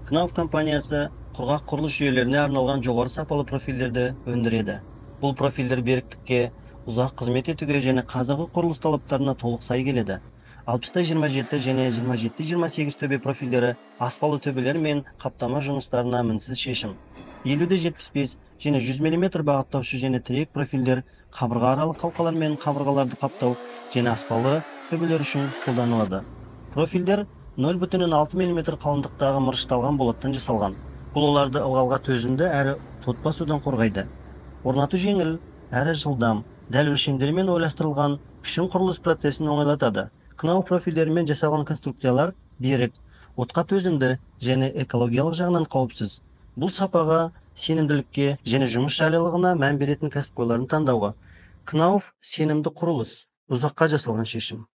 Knauf компаниясы құрғақ құрылыс жүйелеріне арналған жоғары сапалы профильдерді өндіреді. Бұл профильдер беріктікке, ұзақ қызмет етуге және қазіргі құрылыс талаптарына толық сай келеді. 60-27 және 27-28 төбе профильдері аспалы төбелер мен қаптама жұмыстарына мінсіз шешім. 50-75 және 100 мм бағыттаушы және тірек профильдер қабырға аралық қалқалар мен қабырғаларды қаптау және аспалы төбелер үшін қолданылады. Профильдер 0,6 мм қалыңдықтағы мырышталған болаттан жасалған. Бұл оларды ылғалға төзімді әрі тот басудан қорғайды. Орнату жеңіл әрі жылдам, дәл өлшемдермен ойластырылған пішін құрылыс процесін оңайлатады. Knauf профильдерімен жасалған конструкциялар берік, отқа төзімді және экологиялық жағынан қауіпсіз. Бұл сапаға, сенімділікке және жұмыс жайлылығына мән беретін кәсіпқойлардың таңдауы. Knauf – сенімді құрылыс, ұзаққа жасалған шешім.